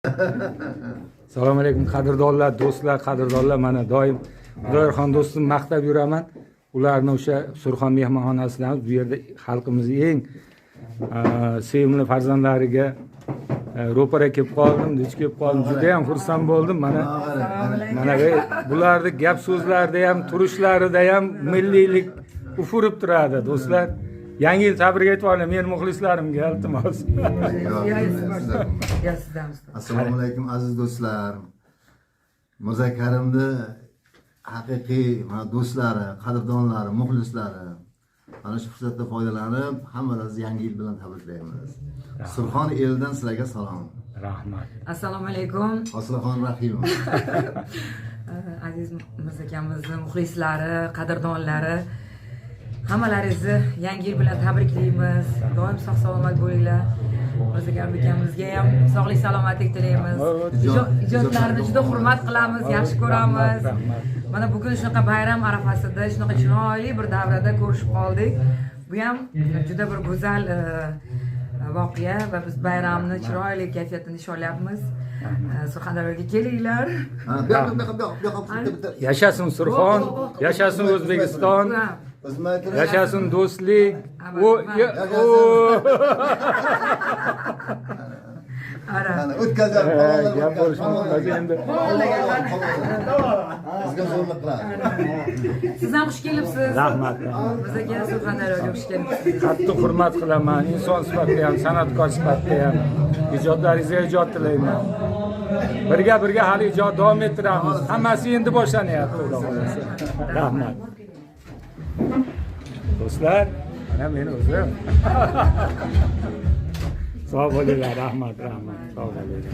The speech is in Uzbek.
Assalomu alaykum, qadrdonlar, do'stlar, qadrdonlar. Mana doim Xudoyorxon do'stim maqtab yuraman. Ularni o'sha Surxon mehmonxonasidamiz. Bu yerda xalqimizni eng sevimli farzandlariga ro'para kelib qoldim, duch kelib qoldim. Juda ham xursand bo'ldim. Mana bularni gap so'zlarida ham, turishlarida ham milliylik ufurib turadi, do'stlar. Yangi yil tabrik aytib oling meni muxlislarimga, iltimos. Assalomu alaykum, aziz do'stlar. Muzakkarimni haqiqiy mana do'stlari, qadrdonlari, muxlislari. Mana shu fursatdan foydalanib, hammalaringizni Yangi yil bilan tabriklaymiz. Surxon elidan sizlarga salom. Rahmat. Assalomu alaykum. Hosilaxon Rahimov. Aziz Mirzaakamizni muxlislari, qadrdonlari, hammalaringizni Yangi yil bilan tabriklaymiz. Doim sog' salomat bo'linglar. Mirzakam akamizga ham sog'lik salomatlik tilaymiz. Ijodlarini juda hurmat qilamiz, yaxshi ko'ramiz. Rahmat. Mana bugun shunaqa bayram arafasida, shunaqa chiroyli bir davrada ko'rishib qoldik. Bu ham juda bir go'zal voqea va biz bayramni chiroyli kayfiyatda nishonlayapmiz. Surxondaryoga kelinglar. Ha, bu yoqqa, bu yoqqa, bu yoqqa, bitta, bitta. Yashasin Surxon, yashasin O'zbekiston, O'zim aytib- yashasin do'stlik. O, o. Ara. Mana o'tkazar, palonlar Gap o'tkazar, bo'lishi palonlar. mumkin endi. Bizga zo'rlik qiladi. Siz ham xush kelibsiz. Rahmat, rahmat. Bizga, Surxondaryoga xush kelibsiz. Qattiq hurmat qilaman, inson sifatida ham, san'atkor sifatida ham. Ijodlaringizga ijod tilayman. Birga birga hali ijod davom ettiramiz. Hammasi endi boshlanyapti, Xudo xohlasa. Rahmat. Do'stlar, mana men o'zim. Sog' bo'linglar, rahmat, rahmat. Sog' bo'linglar.